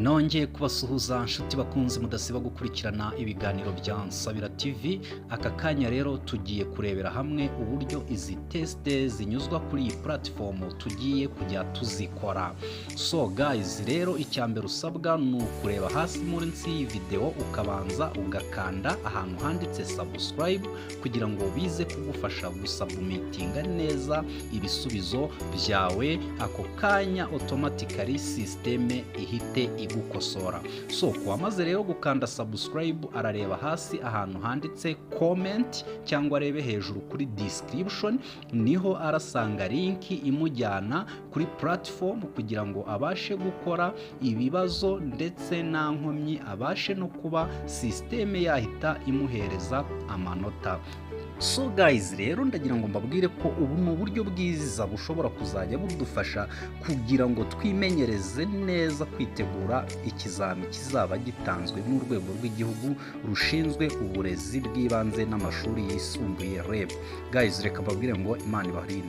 Nongeye kubasuhuza, nshuti bakunze mudasiba gukurikirana ibiganiro bya Nsabira TV. Aka kanya rero tugiye kurebera hamwe uburyo izi test zinyuzwa kuri iyi platform tugiye kujya tuzikora. So guys, rero icya mbere usabwa ni ukureba hasi munsi y'iyi video, ukabanza ugakanda ahantu handitse subscribe kugira ngo bize kugufasha gusubmittinga neza ibisubizo byawe ako kanya, automatically system ihite igukosora. So ku wamaze rero gukanda subscribe, arareba hasi ahantu handitse comment cyangwa arebe hejuru kuri description, niho arasanga link imujyana kuri platform kugira ngo abashe gukora ibibazo ndetse nta nkomyi, abashe no kuba system yahita imuhereza amanota. So guys, rero ndagira ngo mbabwire ko ubu ni uburyo bwiza bushobora kuzajya budufasha kugira ngo twimenyereze neza kwitegura ikizami kizaba gitanzwe n'Urwego rw'Igihugu Rushinzwe Uburezi bw'Ibanze n'Amashuri Yisumbuye, REB. Guys, reka mbabwire ngo Imana ibarinde.